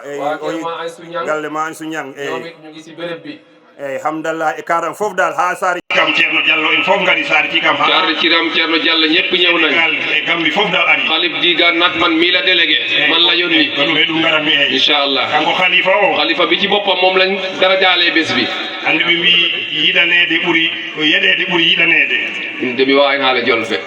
eyyi waa ma ay suñang galle ma an suñang ñoom it ñu ngi si béréb bi eyyi hamdallah e karan fof dal ha saari kam Ceerno Diallo en fof ngari saari ci kam saari ciram Ceerno Diallo ñëpp ñëw nañ e Gambie fof dal ari xalif diigaan nag man mii la délégué man la yónni ɗum garatmi eyyi inchallah kanko khalifa o xalifa bi ci boppam moom lañ dara jaalee bés bi andi ɓe mbi yiɗanede ɓuuri yeɗede ɓuuri yiɗanede nde mi wawi haala jolfe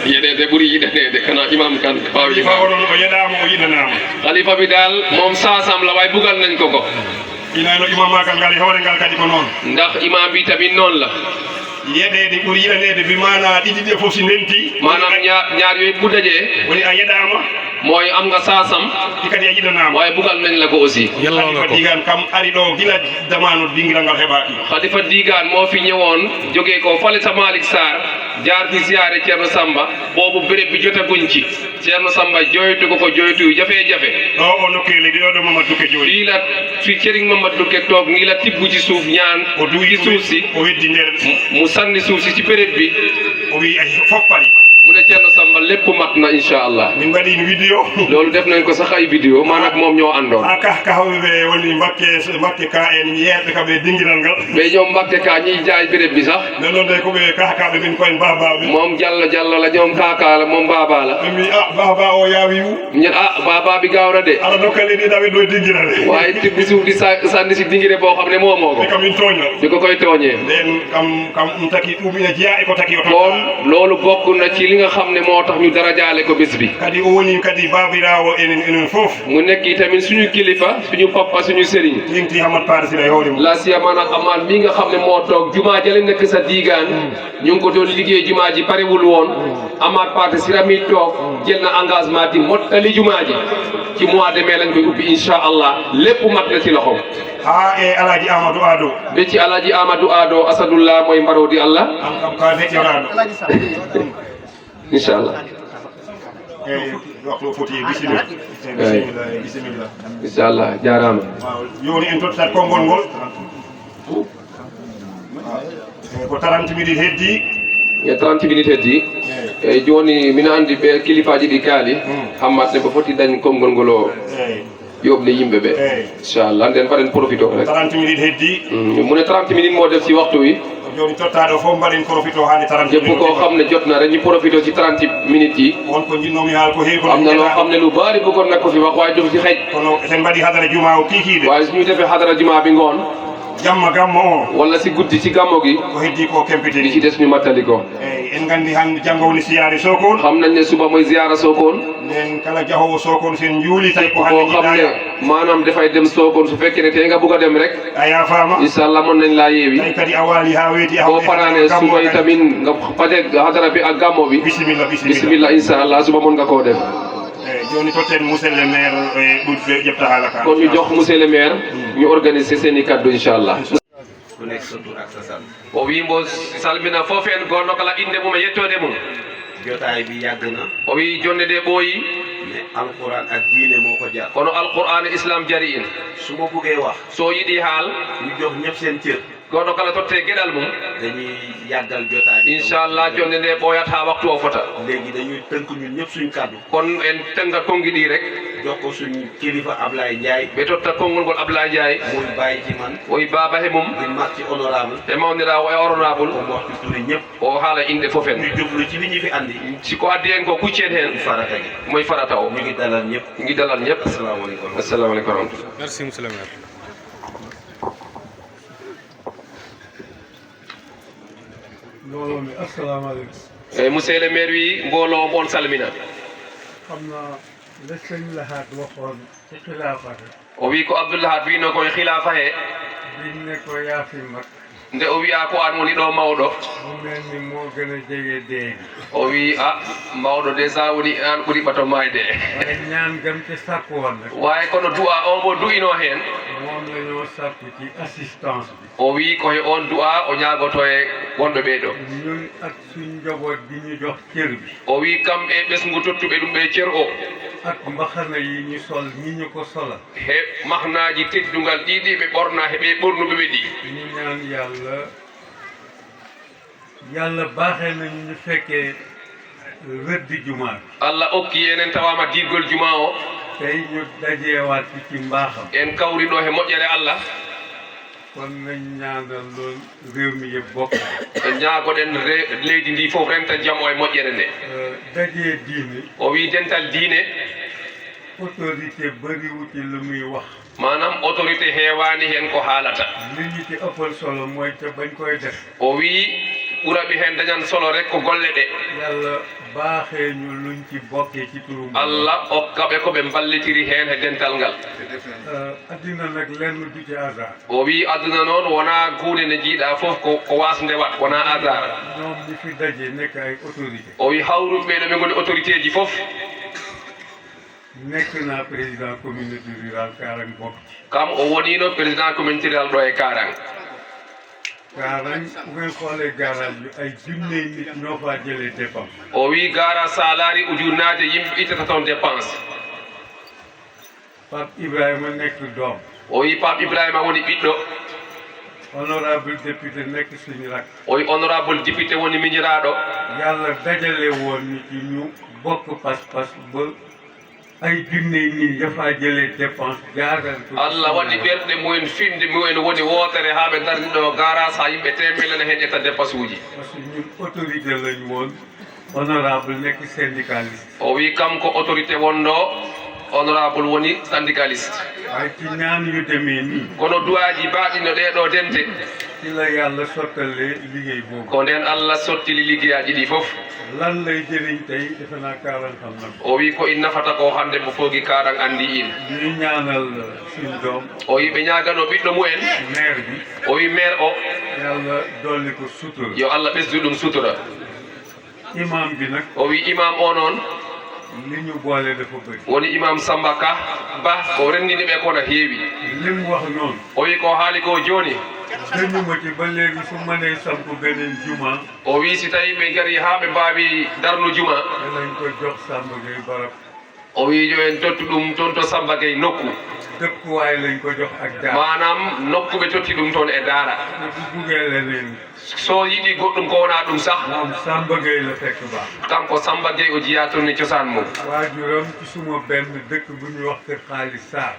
yeɗede ɓuuri yiɗanede kana imam kan wawi khalifa oɗon o yeɗama o yiɗanama xalifa bi daal moom saasam la waaye bugal nañ ko inayno imam magal ngal e hoore ngal kadi ko noon ndax imam bi tamit noonu la yeɗede ɓuuri yiɗanede bi mana ɗiɗi ɗe fof si ndenti maanaam ñaar yooyu bu dajee woni a yeɗama mooy am nga saasam ɗi kadi a yiɗanama waaye bugal nañ la ko aussi khalifa digan kam ari ɗo gila damano dingiral ngal heɓaki xalifa digaan moo fi ñëwoon jógee ko fale sa Malick Sarr jaar fi siyaare Ceerno Samba boobu béréb bi jotaguñ ci Ceerno Samba joytu ko joytu yu jafe-jafe ɗo o nokkele ɗo Mamadou Dukke joni fii la fi Serigne Mamadou Dukke toog nii la tibb ci suuf ñaan o duwi ci suuf si o weddi nder mu sànni suuf si ci béréb bi o wi fof pari mu ne Ceerno Samba lépp mat na inchallah min mbaɗi vidéo loolu def nañ ko sax ay vidéo man ak moom ñoo àndoon ha kahawɓe woni Mbakke ka en yeerɓe kamɓe dingiral ngal mais ñoom Mbakke ka ñiy jaay béréb bi sax nden noon de koɓe kahkaɓe min koyen babaɓe moom Diallo la ñoom kaaka la moom baaba la ɓe mbi baba o yaawi wu ñen baaba bi gaaw na de ala dokkale ɗi ɗaɓe ɗo dingirale waaye tibb suuf di sànni si dingire boo xam ne moomoo ko e kamin tooña di ko koy tooñee nden kam ɗum taki ɗum ina jeeya e ko taki o kon loolu bokk na ci li nga xam ne moo tax ñu dara jaale ko bés bi kadi o woni kadi babirawo enen fof mu nekk tamit suñu kilifa suñu papa suñu sëriñ yengti Hammad Paté Sila e hoore mum la siyaman ak Hammad mi nga xam ne moo toog jumaa jale nekk sa diigaan ñu ngi ko doon liggéey jumaa ji parewul woon Hammad Paté Sila mi toog jël na engagement di mottali jumaa ji ci mois de mai lañ koy ubbi incha allah lépp mat na ci loxom ha e Alaaji Amadou Ado be ci Alaaji Amadou Ado Asadullah mooy mbarodi Allah an kam ka deƴƴoraɗo inchallah eyyi waxtu foti bisimilla bisimilla inchallah jarama joni en tottat konngol ngol ko 30 minutes heddi e 30 minutes heddi eyyi joni mina andi ɓe kilifaji ɗi kaali hammat ne ɓe foti dañ konngol ngol o yoɓde yimɓe ɓe inchallah nden mbaɗen profito rek 30 minutes heddi mune 30 minutes mo def si waxtu wi joni tottaɗo fof mbaɗen profito hani 30 jëpp koo xam ne jot na rek ñu profito ci 30 minutes yi won ko jinnomi haal ko heewi ko am na loo xam ne lu bari bëggoon nag ko fi wax waaye dum si xëj kono sen mbaɗi hadara juma o kiikiide waaye suñu defee hadara juma bi ngoon jamma gammo o walla si guddi ci gammo gi ko heddi ko li kempitini ci des ñu mattali ko eyyi en gandi hande janggo woni siyaare Sokone xam nañ ne suba mooy ziara Sokone nden kala jahowo Sokone sen juuli tay ko koo hande xam ne jiɗaya maanaam dafay dem Sokone su fekkee ne tey nga bugg a dem rek a yafama inchallah mën nañ laa yeewi tay kadi a waali ha weeti boo fanaane suba yi tamit nga paje hadara bi ak gammo bi bisimilla bisimilla inchallah suba mën nga koo def eyyi joni totten monsieur le maire e ɗuɗɓe ƴefta haala ka kon ñu jox monsieur le maire ñu organiser seen i kaddu inchallah ku nekk sa tur ak sa sant o wi mbo salmina fof en gonɗo kala inde mum e yettode mum jotaay bi yàgg na o wi jonde nde ɓooyi mais alquran ak diine moo ko jar kono alqur'an e islam jari in su ma buggee wax so yiɗi haal ñu jox ñëpp seen cër goɗɗo kala totte gueɗal mum dañuy yàggal jotaay bi inchallah jonde nde ɓooyat ha waktu o fota léegi dañuy tënk ñun ñëpp suñ kàddu kon en tenga tongi ɗi rek jox ko suñ kilifa Ablaye Ndiaye ɓe totta konngol ngol Abdoulaye Ndiaye muy bàyyi ci man oyi baba he mum di mag ci honorable e mawnirawo e honorable mu wax ci turi ñëpp o haala inde fof en ñu jublu ci li ñu fi andi siko addi en ko kuccen hen farata gi moye farata o ñu ngi dalal ñëpp ngi dalal ñëpp asalaamaaleykum assalamu aleykum wa rahmatullah Merci, monsieur le maire. mbooloo mi asalaamaaleykum eyyi monsieur le maire wi mbooloo on salmina xam naa la sëñ Lahat waxoon ci xilaafata o wi ko Abdoulahat wino koye khilafa he biñ ne ko yaa fi mag nde o wiya ko an woni ɗo mawɗo mu mel ni moo gën a jege déegi o wi a mawɗo déjà woni an ɓuuri ɓato mayde waaye ñaan gam ci sàkku woon nag wawi kono du'a on mo du'ino hen moom la ñoo sàkku ci assistance bi o wi koye on du'a o ñagoto e wonɓe ɓeeɗo ñun ak suñ njaboot bi ñu jox cër bi o wi kam e ɓesgu tottuɓe ɗum ɓe cer o ak mbaxana yi ñu sol ñi ñu ko solal he mahnaji teddugal ɗiɗi ɓe ɓorna heɓe ɓornuɓe ɓe ɗi ñu ñaan yàlla baaxee nañu ñu fekkee rëddi jumaa bi allah okki enen tawama dirgol juma o tey ñu dajeewaat ci mbaaxam en kawri ɗo he moƴƴere allah kon nañ ñaanal loolu réew mi yëpp bokk e ñaagoɗen leydi ndi fof renta jaam o e moƴƴere nde dajee diine o wi dental diine autorité bëriwu ci lu muy wax manam autorité heewani hen ko haalata li ñu ci ëppal solo mooy te bañ koy def o wi ɓuraɓe hen dañan solo rek ko golle ɗe yàlla baaxee ñu luñ ci bokkee ci turu allah okkaɓe koɓe ballitiri hen e dental ngal addina nag lenn du ci hasard o wi aduna noon wona hunde nde jiiɗa foof ko wasde wat wona hasard ñoom ñi fi daje nekk ay autorité o wi hawruɓe ɓeɗo ɓe goni autorité ji foof nekk naa président communauté rurale Karang bokk ci kam o wonino président communauté rural ɗo e Karang Karang bu ngeen xoolee garage bi ay junney nit ñoo faa jëlee dépense o wi gara sa laari ujunnaje yimɓe ittata toon dépense Pape Ibrahima nekk doom o wi Pape Ibrahima woni ɓiɗɗo honorable député nekk suñu rak o wi honorable député woni miñiraɗo yàlla dajale woon ni ci ñu bokk pas-pas ba ay junney nit dafaa jëlee dépense jaagal ko allah waɗi ɓerɗe mumen finde mumen woni wootere ha ɓe darni ɗo garage ha yimɓe temedere ne hen ƴetta dépense uji parce que ñun autorité lañ woon honorable nekk syndicaliste o wi kam ko autorité wonɗo honorable woni syndicaliste waaye ci ñaan yu demee nii kono duwaji baɗino ɗeɗo dente ci la yàlla sottalee liggéey boobu ko nden allah sottili liggueyaji ɗi foof lan lay jëriñ tey defe naa Karang xam na ko o wi ko in nafata ko hande mo foogi Karang andi in ñuy ñaanal suñ doom o wi ɓe ñagano ɓiɗɗo mumen maire bi o wi maire o yàlla dolli ko sutura yo allah ɓesdu ɗum sutura imam bi nag o wi imam o noon li ñu boole dafa bëri woni imam Samba Ka Ba ko renndini ɓe kono heewi li mu wax noonu o wi ko haali ko joni dañuma ci ba léegi su mënee samp beneen juma o wi si tawi ɓe gari ha ɓe mbawi darnu juma danañ ko jox Samba Gueye barab o wi yo en tottu ɗum toon to Samba Gueye nokku dëkkuwaay lañ ko jox ak daara manam nokku ɓe totti ɗum toon e daara te bu buggee leneen so yiɗi goɗɗum ko wona ɗum sah moom Samba Gueye la fekk baax kanko Samba Gueye o jiya toon e cosaan mum waajuram ci suma benn dëkk bu ñuy wax kër Xaali Sarr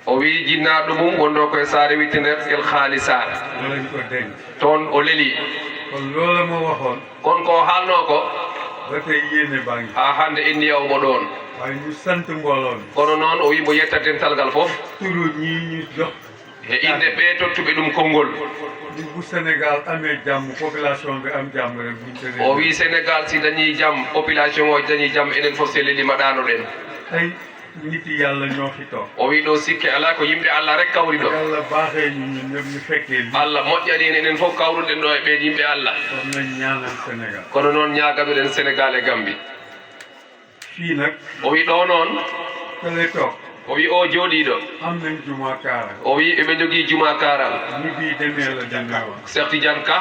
o wi jinnaɗo mum wonɗo koye saare wittender el haali sar lañ ko denc toon o leeli kon loola ma waxoon kon ko haalno ko ba tey yéene baa ngi ha hande inni awmo ɗon waaye ñu sant mbooloo mi kono noon o wi mo yetta dentalgal fof turu ñii ñu jox e inde ɓe tottuɓe ɗum konngol ni bu Sénégal amee jàmm population bi am jàmm rek buñ tëddee o wi Sénégal si dañi jaam population o dañi jaam enen fof se leeli maɗano ɗen ay nit yàlla ñoo fi toog o wi ɗo sikke ala ko yimɓe Allah rek kawri ɗo yàlla baaxee ñu ñun ñëpp ñu fekkee li Allah moƴƴani en enen fof kawruɗen ɗo e ɓen yimɓe Allah war nañ ñaanal Sénégal kono noon ñagaɓeɗen Sénégal e Gambie fii nag o wi ɗo noon kële toog o wi o jooɗiɗo am nañ juma kaara o wi eɓe jogui juma karal ni bii demee la demee woon Cheikh Tidiane Ka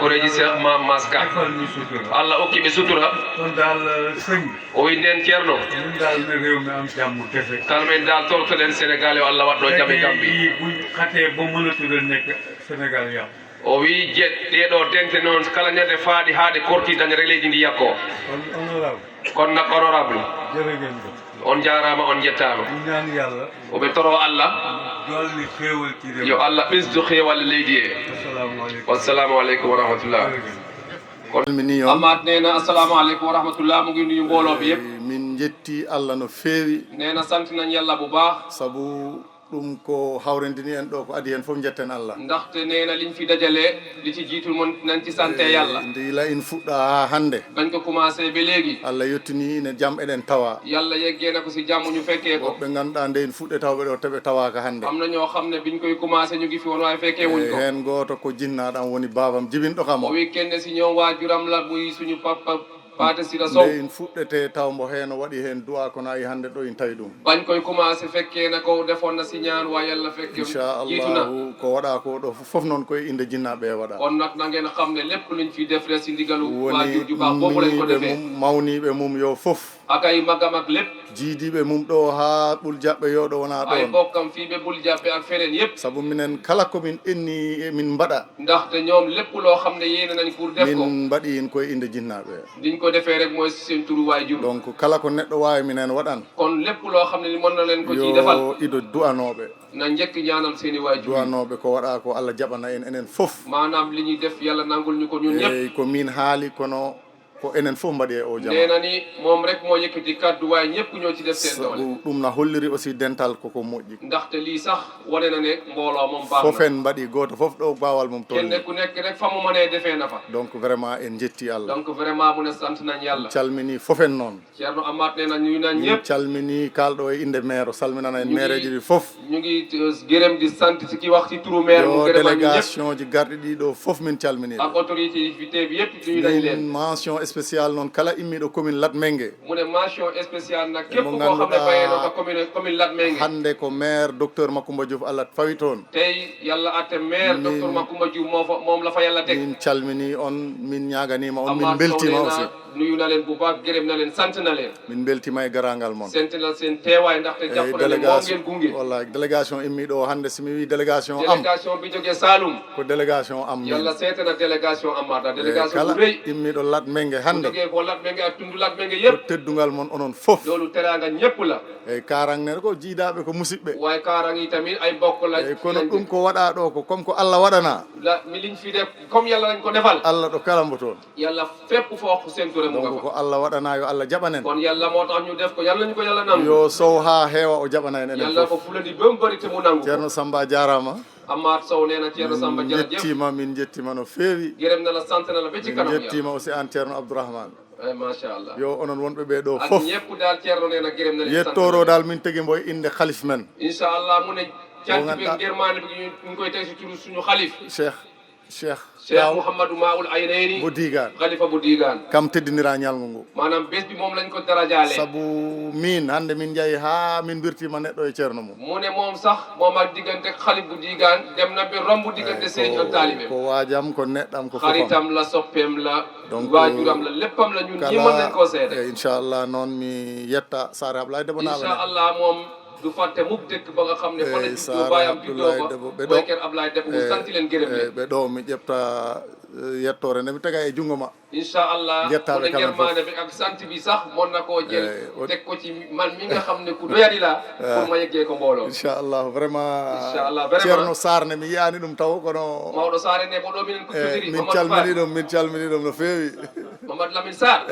koreji Cheikh Mamas Ka defal ñu sutura Allah hokkiɓe sutura kon daal sëñ o wi nden ceerno ñun daal na réew mi am jàmm kese kalmen dal tortoɗen Sénégal o Allah waɗɗo jaam e Gambie yii buñ xatee ba mënatuda nekk Sénégal yàqu o wi ɗeɗo dente noon kala ñande faaɗi haade korti daña releydi ndi yakko kon honorable kono nak honorable jërë ngeen jëf on jarama on jettama ñu ñaan yàlla oɓe toro Allah dolli xéewal ci réew yo Allah ɓesdu xéewal leydi e asalaamaaleykum wassalamu aleykum wa rahmatullah mi on Amath nee na assalamu aleykum wa rahmatullah mu ngi nuyu mbooloo bi yëpp min jetti Allah no feewi nee na sant nañ yàlla bu baax sabu ɗum ko hawrendini en ɗo ko adi hen fof jetten Allah ndaxte nee na liñ fi dajale li ci jiitul moom nañ ci sante yàlla nde yila in fuɗɗa ha hande bañ ko commencé ba léegi Allah yettini ine jaam eɗen tawa yàlla yeggee na ko si jàmm ñu fekkee ko woɓɓe ganduɗa nde in fuɗɗe tawɓe ɗo teɓe tawaka hande am na ñoo xam ne biñ koy commencé ñu ngi fi woon waaye fekkee wuñ ko hen goto ko jinnaɗam woni babam jibinɗo kam o o wi kenn si ñoom waajuram la muy suñu papa Paate Sira Sow nde in fuɗɗete taw mbo hen waɗi hen du'a kono ayi hande ɗo in tawi ɗum bañ koy commencé fekkee na ko defoon na si ñaan waa yàlla fekkee jiitu na inchallahu ko waɗa ko ɗo foof noon koye inde jinnaɓe e waɗa kon nag na ngeen xam ne lépp luñ fi def rek si ndigalu woni waajur ju baax boobu lañ ko mawniɓe defee mum mawniɓe mum yo foof ak ay magam ak lépp jiidiɓe mum ɗo ha ɓuul jaɓɓe yoɗo wona ay ɗon mbokkam fii be bul jàppe ak feneen yépp saabu minen kala komin enni emin mbaɗa ndaxte ñoom lépp loo xam ne yéene nañ pour def ko min mbaɗi hin koye inde jinnaɓe diñ ko defee rek mooy seen turu waajur donc kala ko neɗɗo wawi minen waɗan kon lépp loo xam ne ni mën na leen ko ciy defal yo ido du'anoɓe na njëkk ñaanal seen i waajur du'anoɓe ko waɗa ko Allah jaɓana en enen foof maanaam li ñuy def yàlla nangul ñu ko ñun ñëpp eyyi ko min haali kono ko enen foof mbaɗi e o nee jama na ni moom rek moo yëkkati kaddu waaye ñëpp ñoo ci def seen doole sabu ɗum na holliri aussi dental koko moƴƴi ndaxte lii sax wane na ne mbooloo moom baax foof na en mbaɗi goto foof ɗo bawal mum kenn tolni ku nekk rek fa mu mënee defee na fa donc vraiment en jetti Allah donc vraiment mu ne sant nañ yàlla calmini foof en noon Ceerno Amath nee na ñuy nañ min ñëpp calmini kalɗo e inde maire o salminana en Ñu ngi- maire ji ɗi foof ñu ngi gërëm di sant ci ki wax ci turu maire mu yo gërëm ñu ñëpp délégation ji garɗi ɗiɗo foof min calminiɓe ak autorité yi fi teew yëpp ñu nañ min leen mention spéciale noon kala immiɗo commune Latmengue mu ne mention spéciale nag képp mo koo xam ne ganduɗa- bayee na ko commune Latmengue hande ko maire docteur Macoumba Diouf Allah fawi toon tey yàlla atte maire Min- docteur Macoumba Diouf moom la fa yàlla teg min calmini on min ñaganima on min Amath Sow beltima nee aussi na nuyu na leen bu baax gërëm na leen sant na leen min beltima e garangal moon sant na seen teewaay ndaxte eyyi jàpp na ne moom ngeen gunge wallahi délégation immiɗo o hande somi wi délégation am délégation bi jógee Saloum ko délégation am min yàlla seete na délégation Amath la eyyi délégation kala bu rëy immiɗo Latmengue bu hande jógee ko Latmengue ak tundu Latmengue ko yëpp teddugal moon onon foof loolu teraanga ñëpp la eyyi karang nene ko jiidaɓe ko musidɓe waaye kaarang yi tamit ay bokk la eyyi kono ɗum ko waɗa ɗo ko comme ko Allah waɗana la mi liñ fi def comme yàlla lañ ko defal Allah ɗo kalambo toon yàlla fépp foo seen ture mu nga donc fa ko Allah waɗana yo Allah jaɓanen kon yàlla moo tax ñu def ko yàlla ñu ko yàlla nangu yo sow ha heewa o jaɓana en enen yàlla foof ko fulandi ba mu bëri te mu nangu ko ceerno Samba jarama Amath Sow nee na Ceerno Samba jërëjëf min jettima no feewi gërëm na la sant na la ba ci min kanam yàlla jettima aussi an ceerno Abdourahmane ay macha allah yo onon wonɓe ɓe ɗo ak foof ñëpp daal Ceerno nee na gërëm na leen sant yettoro dal min tegi mbo e inde khalif men incha allah mu ne cant bi ganduɗa- ngërmaande bi ñu ngi koy teg si turu suñu xalif cheikh Cheikh Mouhamadou Maoul Aynayni bo digan khalifa bu digan kam teddinira ñalngu ngu manam bés bi moom lañ ko darajaale sabu min hande min jeeyi ha min birtima neɗɗo e ceerno mum mu ne moom sax moom ak diggante xalif bu digan dem na ba romb diggante sëriñ ak taalibe ko waajam ko neɗɗam ko fofam xaritam la soppeem la donc waajuram la léppam la ñun ñi mën nañ koo seede inchallah noon mi yetta Saare Ablaye Debo Naawel inchallah moom du fàtte mukk dëkk ba nga xam ne fa la juddoo baayam juddoo ba mooy kër Ablaye Debo mu sant leen gërëm leen ɓe ɗo mi ƴefta yettore nde mi taga e jungo ma inchallah Jettaɓe mu ne kamɓe germaane bi ak sant bi sax mën na koo jël teg ko ci man mi nga xam ne ku doyadi la pour ma yeggee ko mbooloo inchallah vraiment inchallah vraiment ceerno Sarr ne mi yiyani ɗum taw kono Maodo Saare ne bo ɗo minen kuttodiri min calmini ɗum no feewi Mamadou Lamine Sarr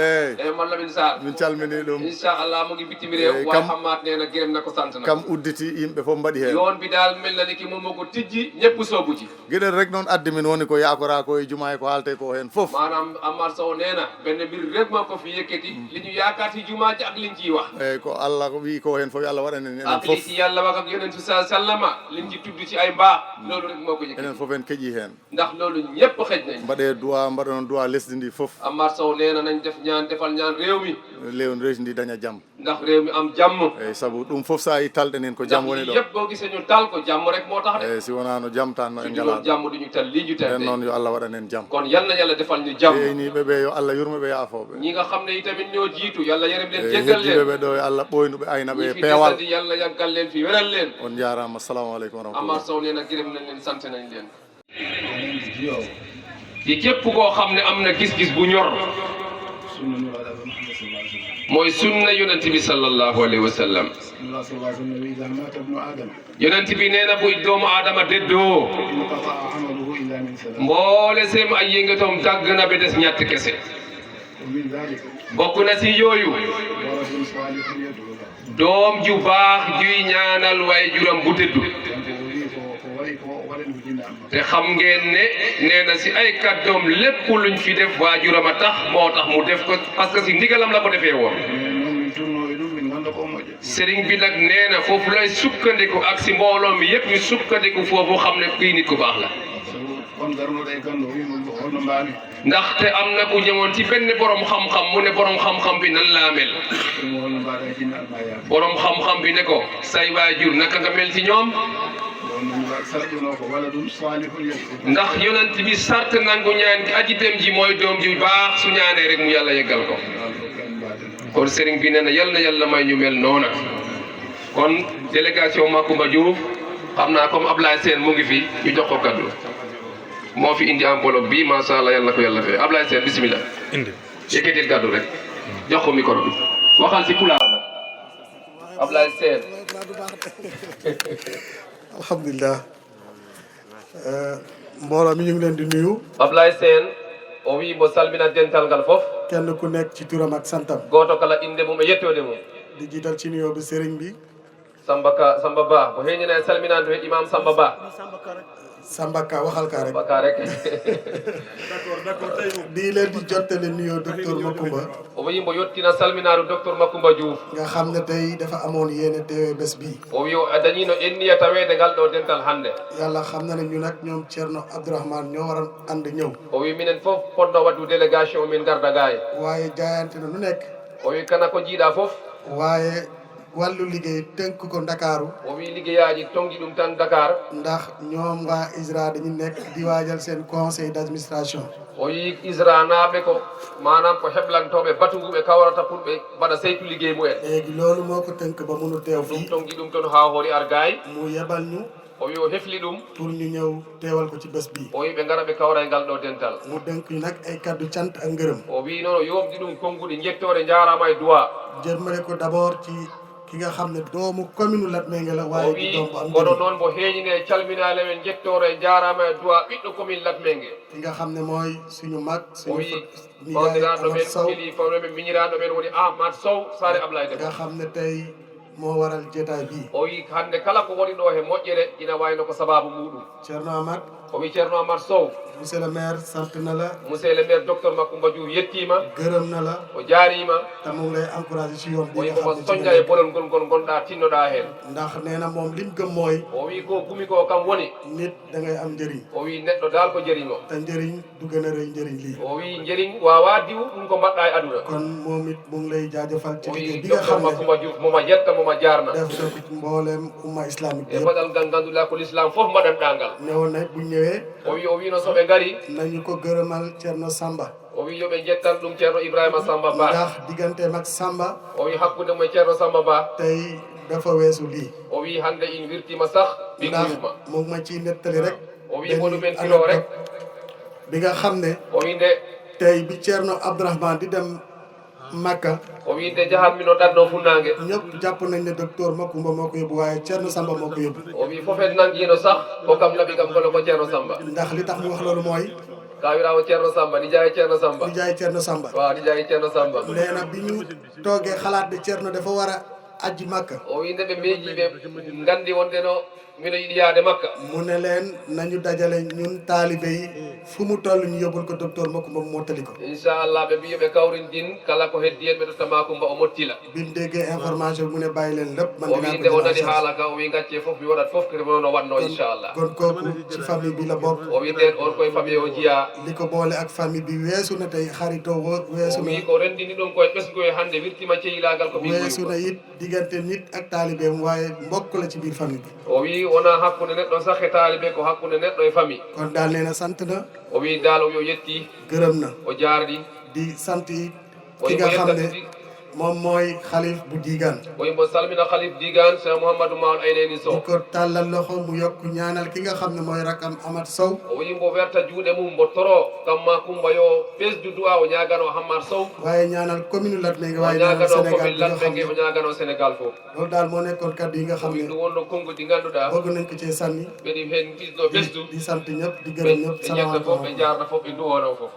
Mamadou Lamine Sarr min calmini ɗum inchallah mu ngi bitim réew waaye xamaat nee na gërëm na ko sant na kam udditi yimɓe fof mbaɗi heen yoon bi daal mel na ni ki moom moo ko tijji ñëpp soobu ci gueɗel rek noon addi min woni ko yakora ko e juma e ko haalte ko heen fof maanaam Amar Sow nee na benn mbir rek moo ko fi yëkkati li ñu yaakaar ci jumaa ji ak liñ ciy wax eyyi ko Allah ko wi ko heen fof yo Allah waɗanen enen ak li fof ci yàlla wax ak yonentu sa sallama liñ ci tudd ci ay mbaax loolu rek moo ko yëkkati enen fof en keƴi heen ndax loolu ñëpp xëj nañ mbaɗe duwa mbaɗonon duwa lesdi ndi fof Amar Sow nee na nañ def ñaan defal ñaan réew mi lewni resdi ndi daña jaam ndax réew mi am jàmm eyyi saabu ɗum fof sa yi talɗen en ko jaam woni ɗo yëpp boo gisee ñu tal ko jàmm rek moo tax de eyyi si wonano jaam tan no en suñu ngala woon jàmm duñu tal lii ñu tal en noon yo Allah waɗanen jaam kon yal na yàlla defal ñu jàmm eyniɓe ɓe yo Allah yurmoɓe yaafoɓe ñi nga xam ne itamit ñoo jiitu yàlla yërëm leen jéggal leen heddiɓeɓe ɗo yo Allah ɓoynuɓe aynaɓe ñi e fi peewal desandi yàlla yàggal leen fi wéral leen on jarama assalamu aleykum wa Amar rahmatullah Sow nee na gërëm nañ leen sant nañ leen ci képp koo xam ne am na gis-gis bu ñor mooy sunna yonent bi sallallahu alayhi wa sallam yonent bi nee na buy doomu aadama déddoo mboole seem ay yëngatoom dagg na ba des ñett kese bokk na si yooyu doom ju baax juy ñaanal waaye juram bu dëddu te xam ngeen ne nee na si ay kàddoom lépp luñ fi def waajuram a tax moo tax mu def ko parce que si ndigalam la ko defee woon sëriñ bi nag nee na foofu lay sukkandiku ak si mbooloo mi yëpp ñu sukkandiku foofu xam ne kii nit ku baax la ndaxte am na ku ñëwoon ci benn borom xam-xam mu ne borom xam-xam bi nan laa mel borom xam-xam bi ne ko say waajur naka nga mel ci ñoom ndax yonent bi sart nangu ñaan gi aji dem ji mooy doom ji baax su ñaanee rek mu yàlla yeggal ko kon sëriñ bi nee na yàlla may ñu mel noona kon délégation Macoumba Diouf xam naa comme Ablaye Sène mu ngi fi ñu jox ko kaddu moo fi indi enveloppe bi macha allah yàlla ko yàlla fee Ablaye Sène bisimilah. indi yëkkatil kaddu rek jox ko micro bi waxal si pulaar nag Ablaye Sène. alhamdulilah mbooloo mi ñu ngi leen di nuyu. Ablaye Sène o wi mo salmina dental ngal fof kenn ku nekk ci turam ak santam. goto kala inde mum e yettode mum. di jiital ci nuyoo bi sëriñ bi. Samba Ba ko heeñina e salminande he imam Samba Ba. Samba Ka waxal ka rek. Samba Ka rek. d'accord di leen di jottali nuyoo docteur Macoumba. o wi mbo yottina salminaru docteur Macoumba Diouf. nga xam ne tey dafa amoon yéene teewee bés bi. o wi o dañino enniya tawede ngal ɗo dental hannde. yàlla xam na ne ñu nag ñoom Thierno Abdourahmane ñoo waroon ànd ñëw. o wi minen fof poɗɗo waddu délégation min garda gaye. waaye jaayante na nu nekk. o wi kana ko jiiɗa fof. waaye wàllu liggéey tënk ko Ndakaaru. o wi liggéeyaaji tongi ɗum tan Dakar. ndax ñoom waa ISRA dañu nekk di waajal seen conseil d'administration. o wi ISRA naaɓe ko manam ko heɓlantoɓe batuguɓe kawrata pour ɓe mbaɗa saytu liggéey mumen. léegi loolu moo ko tënk ba mënu teew fii. ɗum tongi ɗum toon ha hoori argayi. mu yebal ñu. o wi o hefli ɗum. pour ñu ñëw teewal ko ci bés bi. o wi ɓe ngara ɓe kawra e ngal ɗo dental. mu dénk ñu nag ay kaddu cant ak ngërëm. o wi noon o yomɗi ɗum konnguɗi jettore jarama e duwa. jërmale ko d'abord ci ki nga xam ne doomu commune Latmingué la waaye di doom bu am kono noon mo heeñine calminale men jettore e jarama e duwa ɓiɗɗo commune Latmingué. ki nga xam ne mooy suñu mag o wi nijaay bandiraɗo Ahmad men Sow kilifa men miñiraɗo men woni Ahmad Sow Saare Ablaye Debo. nga xam ne tey moo waral jotaay bi. o wi hande kala ko woni ɗo he moƴƴere ina wayno ko sababu muɗum. Thierno Amad o wi ceerno Amad Sow monsieur le maire sant na la monsieur le maire docteur Macoumba Diouf yettima gërëm na la o jaarima te mu ngi lay encouragé ci yoon bi o nga yimo xam ne ci soñña nga e nekk. bolol ngol gonɗa tinnoɗa hen ndax nee na moom lim gëm mooy o wi ko gumi ko kam woni nit da ngay am njëriñ o wi neɗɗo dal ko jëriñ o te njëriñ du gën a rëy njëriñ lii o wi jëriñ wawa diw ɗum ko mbaɗɗa e aduna kon moom it mu ngi lay jaajëfal ci o liggéey wi bi nga docteur xam ne Macoumba Diouf momo jetta momo jarna def na ko ci mbooleem umma islamique e bi yëpp baɗal ngal ganduɗa ko l'islam foof mbaɗanɗa ngal ne woon na bu ñëwee o wi no soɓe gari nañu ko gërëmal Thierno Samba o wi yoɓe jettan ɗum ceerno Ibrahima Samba Ba ndax digganteem ak Samba o wi hakkude mo e ceerno Samba Ba tey dafa weesu lii o wi hande in wirtima sah ndax ɓigguyuma mu ngi ma ciy nettali rek o wi ko ɗumen tino rek bi nga xam ne o wi nde tey bi Thierno Abdourahmane di dem Makka o wi nde jahatmi no ɗanno funnangue ñëpp jàpp nañ ne docteur Macoumba moo ko yóbbu waaye Thierno Samba moo ko yóbbu o wi fof en nanguino sah ko kam laaɓi kam kono ko ceerno Samba ndax li tax mu wax loolu mooy kawirawo ceerno Samba ni jaye ceerno Samba di jaay Thierno Samba waaw ni jaye ceerno Samba nee na bi ñu toogee xalaat ne Thierno dafa war a aji Makka o wi nde ɓe meejiɓe gandi wonde no mbiɗo yiɗi yaade Makka mu ne leen nañu dajale ñun taalibe yi fu mu toll ñu yóbbul ko docteur Macoumba mu mottali ko inchallah ɓe mbi yoɓe kawrindin kala ko heddi hen ɓe totta Macoumba o mottila bi mu déggee information bi mu ne bàyyi leen lépp man o wi dinaa nde o ko nani jël en charge. haala ka o wi gacce foof mi waɗat foof kede no wanno inchallah kon kooku ci famille bi la bokk o wi nden on koye famille o jiya li ko boole ak famille bi weesu na tey xaritoo o weesu na wi ko rendini ɗum koye ɓesgoye hande wirtima cehilagal ko weesu ɓiɓɓuyma na it diggante nit ak taalibeem waaye mbokk la ci biir famille bi o wi wona hakkude neɗɗo sah e taalibe ko hakkude neɗɗo e famille kon daal nee na sant na o wi dal o wi o yetti gërëm na o jaarɗi di sant yi o ki yimo nga xam ne yettati moom mooy xalif bu diigaan o yimo salmina khalif digan cheikh mouhamadou mawl ayneni di sow ko tàllal loxo mu yokk ñaanal ki nga xam ne mooy rakam Amat Sow o wi mbo werta juuɗe mum mbo toro kam Macoumba yo ɓesdu du'a o ñagano Hammar Sow waaye ñaanal commune Latmingué o waaye ñaanal ñagano Sénégal commune bi nga xam Latmingué ne o ñagano Sénégal fof loolu daal moo nekkoon kaddu yi nga o xam wi ne ɗum wonno konngol ɗi ganduɗa bëgg nañ ko cee sànni ɓeɗi hen ɗisno ɓesdu di sant ñëpp di ɓe gërëm ñëpp ƴetta fof ɓe salaamaaleykum jarna fof ɓe duwono fof